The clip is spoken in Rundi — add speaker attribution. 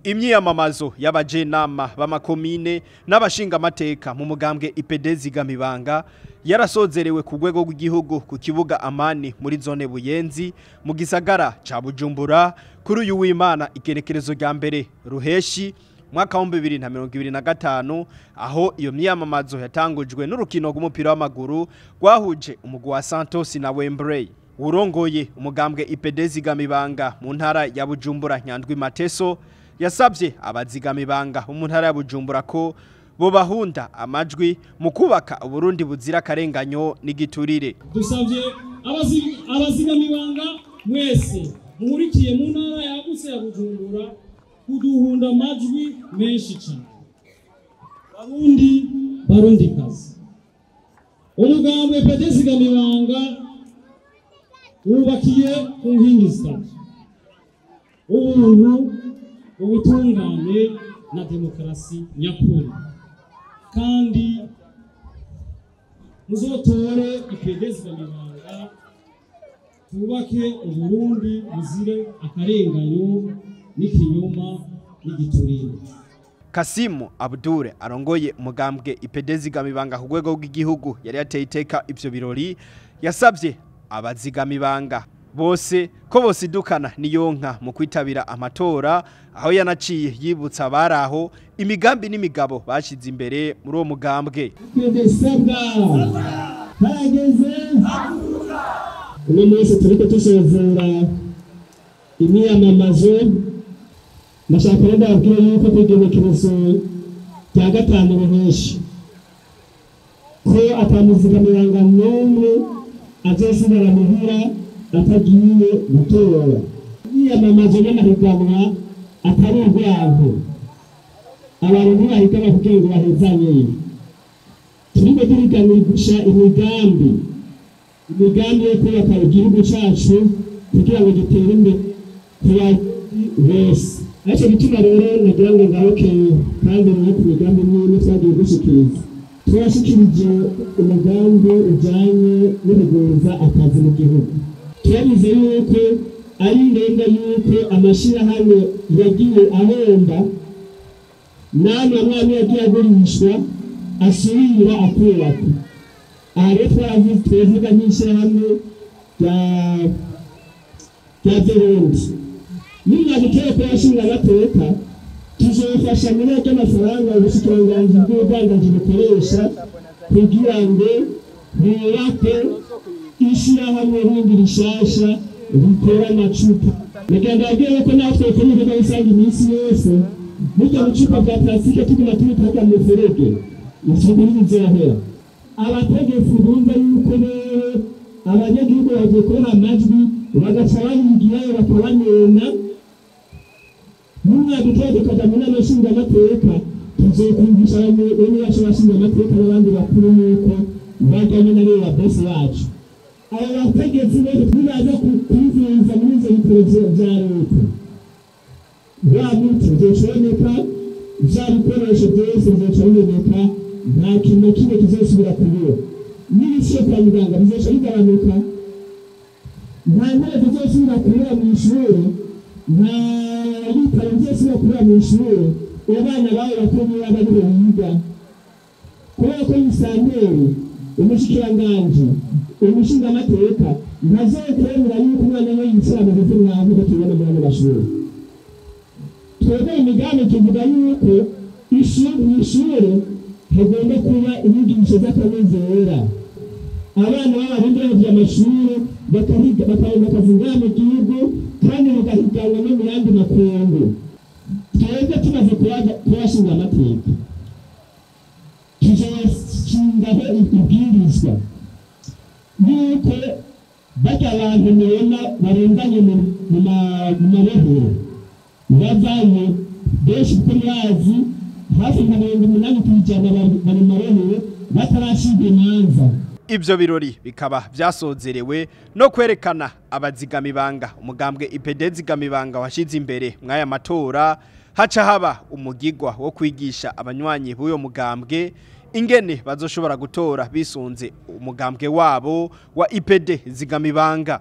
Speaker 1: Imyiyamamazo y'abajenama b'amakomine n'abashinga amateka mu mugambwe IPD Zigamibanga yarasozerewe ku rwego rw'igihugu ku kibuga Amani muri zone Buyenzi mu gisagara ca Bujumbura kuri uyu w'Imana igerekerezo rya mbere Ruheshi mwaka wa 2025, aho iyo myiyamamazo yatangujwe n'urukino rw'umupira w'amaguru rwahuje umugwi wa Santos na Wembley. Urongoye umugambwe IPD Zigamibanga mu ntara ya Bujumbura, Nyandwi Mateso, yasabye abazigamibanga bo mu ntara ya Bujumbura ko bobahunda amajwi mu kubaka Uburundi buzira akarenganyo n'igiturire.
Speaker 2: Dusabye abazigamibanga mwese muhurikiye mu ntara yagutse ya Bujumbura kuduhunda amajwi menshi cyane. Barundi, Barundikazi, umugambwe IPD Zigamibanga wubakiye ku nkingi zitatu: ubuntu, ubutungane na demokarasi nyakuri. Kandi muzotore IPD Zigamibanga twubake Uburundi buzire akarenganyo n'ikinyoma n'igiturire.
Speaker 1: Kasimu Abdure arongoye umugambwe IPD Zigamibanga ku rwego rw'igihugu yari yateye iteka ivyo birori, yasabye abazigamibanga bose ko bosidukana niyonka mu kwitabira amatora, aho yanaciye yibutsa abaraho imigambi n'imigabo bashize imbere muri uwo mugambwe.
Speaker 2: Harageze uno munsi turiko tusozera imyiyamamazo. Ndashaka rero ndababwira yuko kw'igenekerezo rya gatanu Ruheshi ko atamuzigamibanga n'umwe azosigara muhira atagiye gutora. Imyiyamamazo n'amahiganwa atari urwango, abantu ntibahiganwa kugira ngo bahezanye. Turiko turiganisha imigambi yo kubaka igihugu cacu kugira ngo gitere imbere ku Barundi bose. Ariko gituma rero nagira ngo ngaruke kandi rero ku migambi imwe twagiye dushikiriza. Twashikirije umugambi ujanye no kugwiza akazi mu gihugu. Turabizi yuko ari ngombwa yuko amashirahamwe yagiye ahomba n'amwe amwe yagiye agurishwa asubira akubakwa. Aha rero twavuga nk'ishirahamwe rya Verundi. Nimwadutera kuyashinga amateka, tuzofasha muri ayo mafaranga ubushikiranganji bw'ubudandaji bukoresha kugira ngo bubake ishirahamwe rindi rishasha rikora amacupa. Nagira ndababwire yuko natwe twakora ibikorwa rusange iminsi yose, burya bucupa bwa plastique tuguma tubitaka mu muferege, ivyo ntibizohera. Abategetsi bumva yuko rero abanyagihugu bagiye kubaha amajwi bagaca bayigirayo bakabanena, nimwadutera tukaja mu nama nshingamateka, tuzokumvisha bene bacu b'abashingamateka n'abandi bakuru yuko bajyanye na rero bosi bacu. Abo bategetsi bose nibaza kwivuza muri ivyo bitaro vya leta, wa muti uzoca uboneka, vya bikoresho vyose bizoca biboneka, nta kintu na kimwe kizosubira kubura. N'ibiciro kwa muganga bizoca bigabanuka, nta ntebe zizosubira kubura mw'ishure, nta bitaro bizosubira kubura mw'ishure. Abana bawe bato niba bariho biga, kubera ko musanteri, umushikiranganji, umushingamateka ntazokwemera yuko umwana we yicara mu bivu mwavu ko tubibona muri ano mashuri. Twebwe imigambi tuvuga yuko mw'ishure hagomba kuba inyigisho z'akanovera. Abana b'Abarundi bahejeje amashure bakabona akazi ngaha mu gihugu kandi bagahiganwa no mu yandi makungu. Twebwe tumaze kubashinga amateka, tuzoshingaho ibwirizwa yuko barya abantu mubona barenganye mu mabohero bavanye benshi, kuko murazi hafi nka 80% bari mu mabohero bataracibwa imanza.
Speaker 1: Ivyo birori bikaba vyasozerewe no kwerekana abazigamibanga umugambwe IPD Zigamibanga washize imbere mw'aya matora. Haca haba umugigwa wo kwigisha abanywanyi b'uyo mugambwe ingene bazoshobora gutora bisunze umugambwe wabo wa IPD Zigamibanga.